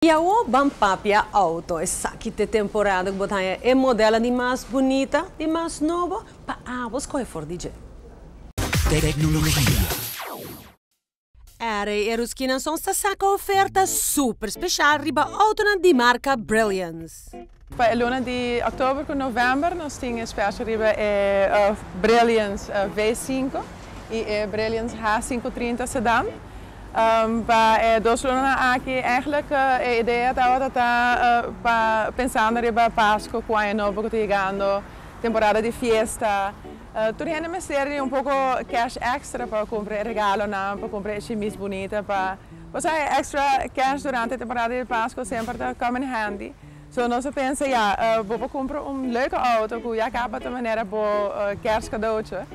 Y awor ban papia auto. Esaki ta e temporada cu bo ta haya e modelo di mas bunita, di mas nobo, pa abo scohe for di dje. Tecnologia. R.A. Ruskina Sons ta saca oferta super special riba auto di marca Brilliance. Pa luna di october cu november nos tin special riba e Brilliance V5 y e Brilliance H530 sedan. Pa 2 luna aki eigenlijk e idea tabata pa pensando riba Pasco cu Aña Nobo cu ta yegando, temporada di fiesta. Tur hende mester un poco cash extra pa cumpra regalonan, pa cumpra chemise bunita, pa, osea, extra cash durante e temporada di Pasco semper ta come in handy. So nos a pensa, ja, bo por cumpra un leuke auto cu ya caba di manera bo kerstcadeautje.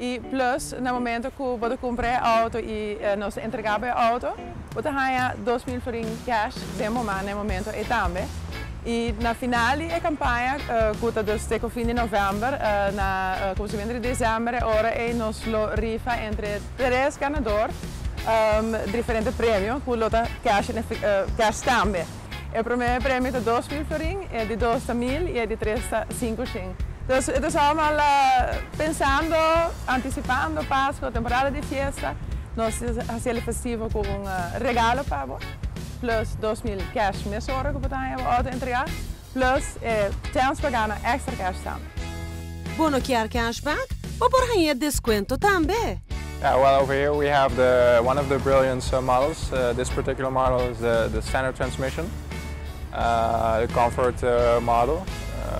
Y plus, na momento cu bo cumpra auto y nos entrega e auto, bo ta haya 2000 florin cash den bo momento ey tambe. Y na final di campaña, cu ta dus te fin di november, na cuminsamentodi december, ora ey nos lo rifa entre tres ganado diferente premio, cu lo ta cash, cash tambe. E prome premio ta 2000 florin, e di dos ta 1000 y e di tres ta 500. Dus het is allemaal pensando, anticipando Pasco, temporada di fiesta. Nos ta haci festivo cu un regalo pa bo, plus 2000 cash mesora cu bo ta auto entrega, plus chance pa gana extra cash tambe. Bo no kier cashback? Bo por gana descuento tambe. Yeah, well, over here we have the one of the Brilliance models. This particular model is the standard transmission, the comfort model.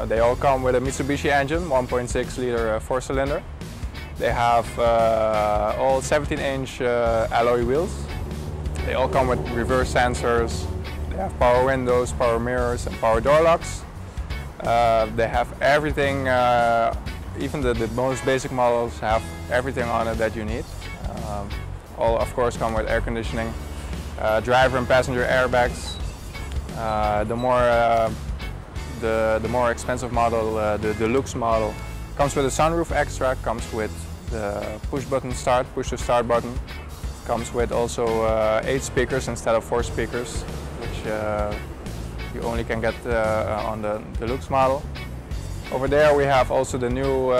They all come with a Mitsubishi engine, 1.6 liter four-cylinder. They have all 17-inch alloy wheels. They all come with reverse sensors. They have power windows, power mirrors, and power door locks. They have everything, even the most basic models have everything on it that you need. All, of course, come with air conditioning, driver and passenger airbags. The more expensive model, the deluxe model, comes with a sunroof extra, comes with the push button start, push to start button. Comes with also eight speakers instead of four speakers, which you only can get on the deluxe model. Over there we have also the new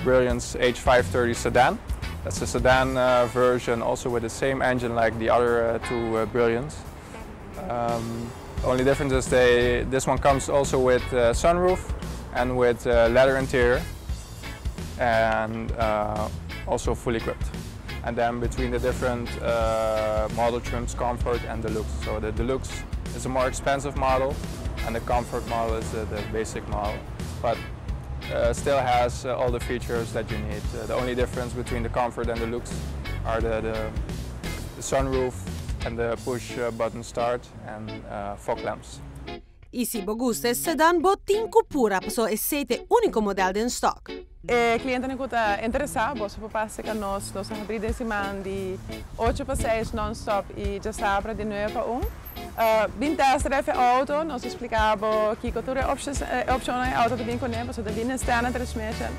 Brilliance H530 sedan. That's a sedan version, also with the same engine like the other two Brilliance. Only difference is this one comes also with sunroof and with leather interior and also fully equipped. And then between the different model trims, Comfort and Deluxe. So the Deluxe is a more expensive model and the Comfort model is the basic model. But still has all the features that you need. The only difference between the Comfort and Deluxe are the sunroof and the push button start and fog lamps. Y si bo gusta sedan, bo tin cu pura, paso esey ta e unico modelo in stock. E cliente cu ta interesa, bo por pasa cu nos, nos ta habri den siman di 8 pa 6 non-stop y diasabra di 9 pa 1. Bin test drive auto, nos ta splica bo kico tur options, opcion e auto ta bin cune, paso ta bin standard transmission.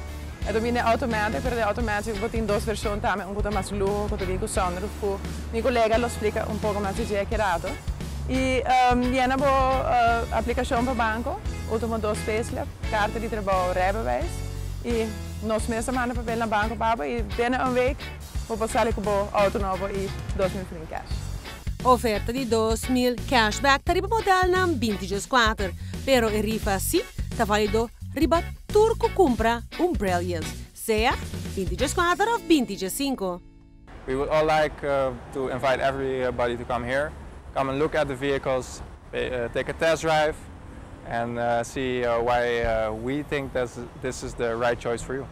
E ta bin automatic, pero e automatic bo tin dos version tambe, un cu mas luho, cu ta bin cu sunroof, cu mi colega lo splica un poco mas di aki rato. Y yena bo aplicacion pa banco, ultimo dos payslip, carta di trabou, rijbewijs. Y nos mes ta manda papel na banco pa bo y binnen een week bo por sali cu bo auto nobo y 2000 florin cash. Oferta di 2000 cashback ta riba model nan 24, pero e rifa si ta valido riba tur cu cumpra un Brilliance, sea 24 of 25. We would all like to invite everybody to come here, come and look at the vehicles, take a test drive, and see why we think that this is the right choice for you.